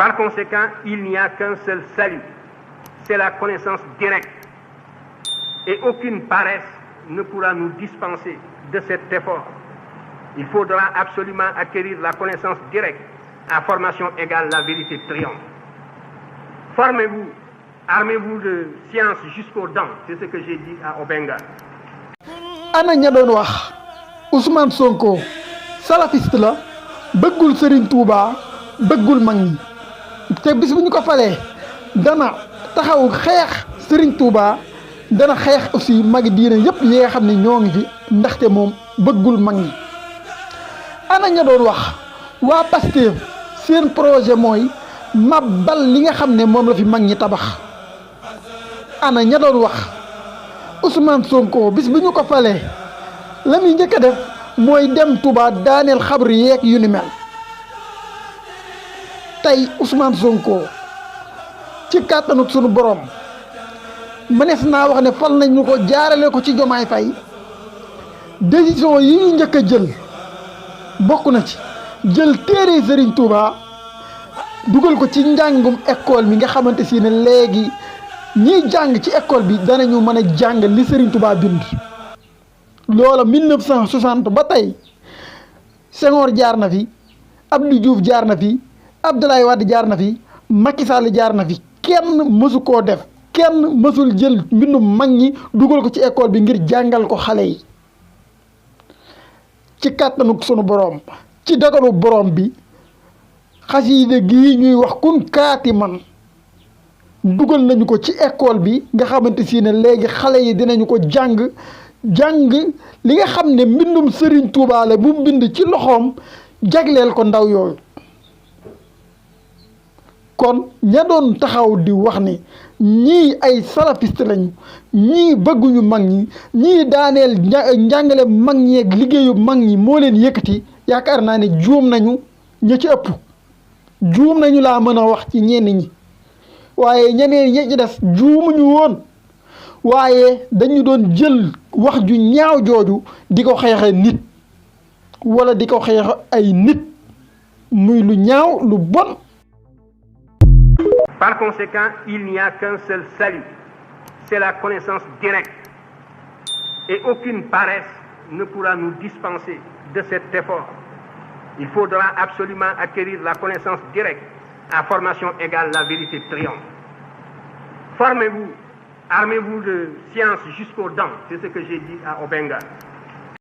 Par conséquent, il n'y a qu'un seul salut, c'est la connaissance directe. Et aucune paresse ne pourra nous dispenser de cet effort. Il faudra absolument acquérir la connaissance directe. À formation égale, la vérité triomphe. Formez-vous, armez-vous de science jusqu'aux dents, c'est ce que j'ai dit à Obenga. ana ña doon wax Ousmane Sonko salafiste la bëggul Serigne Touba bëggul mag ñi te bis bu ñu ko falee dana taxaw xeex Serigne Touba dana xeex aussi magi diine yépp yi nga xam ne ñoo ngi fi ndaxte moom bëggul mag ñi. ana ña doon wax waa Pastef seen projet mooy mabal li nga xam ne moom la fi mag ñi tabax. ana ña doon wax Ousmane Sonko bis bu ñu ko falee la muy njëkk a def mooy dem Touba daaneel xabri yeeg yu ni mel. tey Ousmane Sonko ci kàttanuk sunu borom mënees naa wax ne fal nañu ko jaarale ko ci Diomaye Faye décision yi ñu njëkk a jël bokk na ci jël téere Serigne Touba dugal ko ci njàngum école mi nga xamante si ne léegi ñiy jàng ci école bi danañu mën a jàng li Serigne Touba bind. loola 1960 ba tey Senghor jaar na fi Abdou Diouf jaar na fi Abdoulaye Wade jaar na fi Macky Sall jaar na fi kenn mësu koo def kenn mësul jël mbindum mag ñi dugal ko ci école bi ngir jàngal ko xale yi. ci kàttanuk sunu borom ci dogalu borom bi xasiida gii ñuy wax kun kaati man dugal nañu ko ci école bi nga xamante si ne léegi xale yi dinañu ko jàng li nga xam ne mbindum Serigne Touba la bu mbind ci loxoom jagleel ko ndaw yooyu. kon ña doon taxaw di wax ni ñii ay salafiste lañu ñii bëgguñu mag ñi ñii daaneel njàngale mag ñi ak liggéeyu mag ñi moo leen yëkkati yaakaar naa ne juum nañu ña ci ëpp juum nañu laa mën a wax ci ñenn ñi waaye ñeneen ñi ci des juumuñu woon waaye dañu doon jël wax ju ñaaw jooju di ko xeexe nit wala di ko xeexe ay nit muy lu ñaaw lu bon. Par conséquent, il n'y a qu'un seul salut, c'est la connaissance directe. Et aucune paresse ne pourra nous dispenser de cet effort. Il faudra absolument acquérir la connaissance directe. À formation égale, la vérité triomphe. Formez-vous, armez-vous de science jusqu'aux dents, c'est ce que j'ai dit à Obenga.